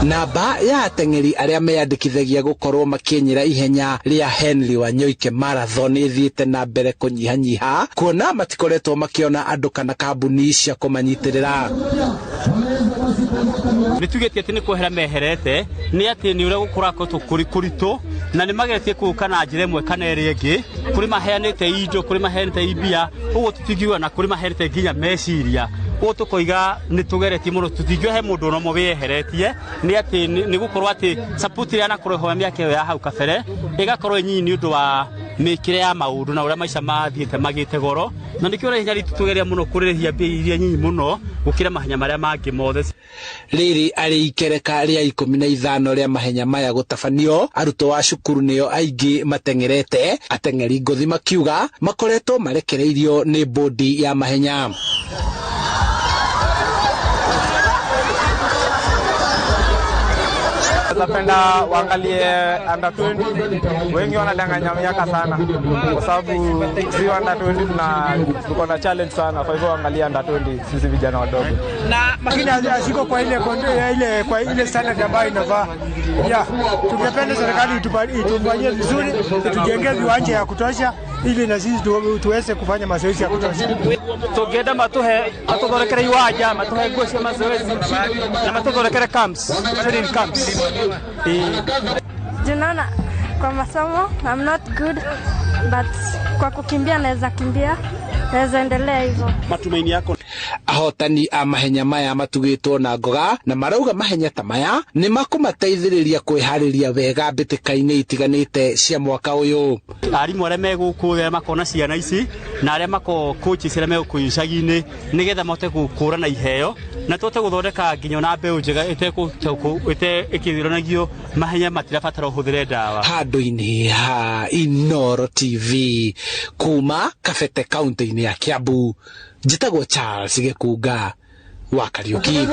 Namba ya ateng'eri arĩa meyandĩkithagia gũkorwo makĩenyera ihenya rĩa Henry Wanyoike Marathon ĩthiĩte na mbere kũnyihanyiha kuona matikoretwo makĩona andũ kana kambuni cia kũmanyitĩrĩra. Nĩ tugĩtie atĩ nĩ kwehera meherete nĩ atĩ nĩ ũrĩa gũkoretwo kũrĩ kũritũ na nĩ mageretie kũũka na njĩra ĩmwe kana ĩrĩa ĩngĩ, kũrĩ maheanĩte indo, kũrĩ maheanĩte mbia, ũguo tũtingiuga, na kũrĩ maheanĩte nginya meciria, ũguo tũkoiga nĩ tũgeretie mũno, tũtingiuga he mũndũ ona ũmwe wĩyeheretie, nĩ atĩ nĩ gũkorwo atĩ support ĩrĩa yanakorwo ho mĩaka ĩyo ya hau kabere ĩgakorwo ĩ nyinyi nĩ ũndũ wa mĩkĩre ya maũndũ na ũrĩa maica mathiĩte magĩte goro, na nĩkĩo ũrĩa ihenya ritũ tũgeria mũno kũrĩhia mbia iria nyinyi mũno gũkĩra mahenya marĩa mangĩ mothe. Rĩrĩ arĩ ikereka rĩa 15 rĩa mahenya maya gũtabanio, arutwo a cukuru nĩo aingĩ mateng'erete, ateng'eri ngũthi makiuga makoretwo marekereirio nĩ bodi ya mahenya. Napenda waangalie under 20. Wengi wanadanganya miaka sana, kwa sababu si under 20 tuko na challenge sana. Kwa hivyo waangalie under 20, sisi vijana wadogo. Lakini asiko kwa ile standard ambayo inafaa. Yeah, tungependa serikali itufanyie vizuri, itujengee viwanja ya kutosha ili na sisi tuweze kufanya mazoezi ya kutosha. Tũngĩenda matũhe, matũthondekere iwanja, matũhe nguo cia mazoezi na matũthondekere camps, training camps. Tunaona kwa masomo I'm not good, but kwa kukimbia naweza kimbia, naweza endelea hivyo. Matumaini yako? Ahotani a mahenya maya matugĩtwo na ngoga na marauga mahenya ta maya nĩ makũmateithĩrĩria kwĩharĩria wega mbĩtĩka-inĩ itiganĩte cia mwaka ũyũ. Arimũ arĩa me gũkũ arĩa makona ciana ici na arĩa mako coaches arĩa me gũkũ icagi-inĩ nĩgetha mahote gũkũrana iheo na tũhote gũthondeka nginya ona mbeũ njega ĩte ĩkĩronagio mahenya matirabatara ũhũthĩre ndawa. Handũ-inĩ ha Inooro TV kuma Kabete kaunti-inĩ ya Kiambu, njĩtagwo Charles Gĩkunga wa Kariũki.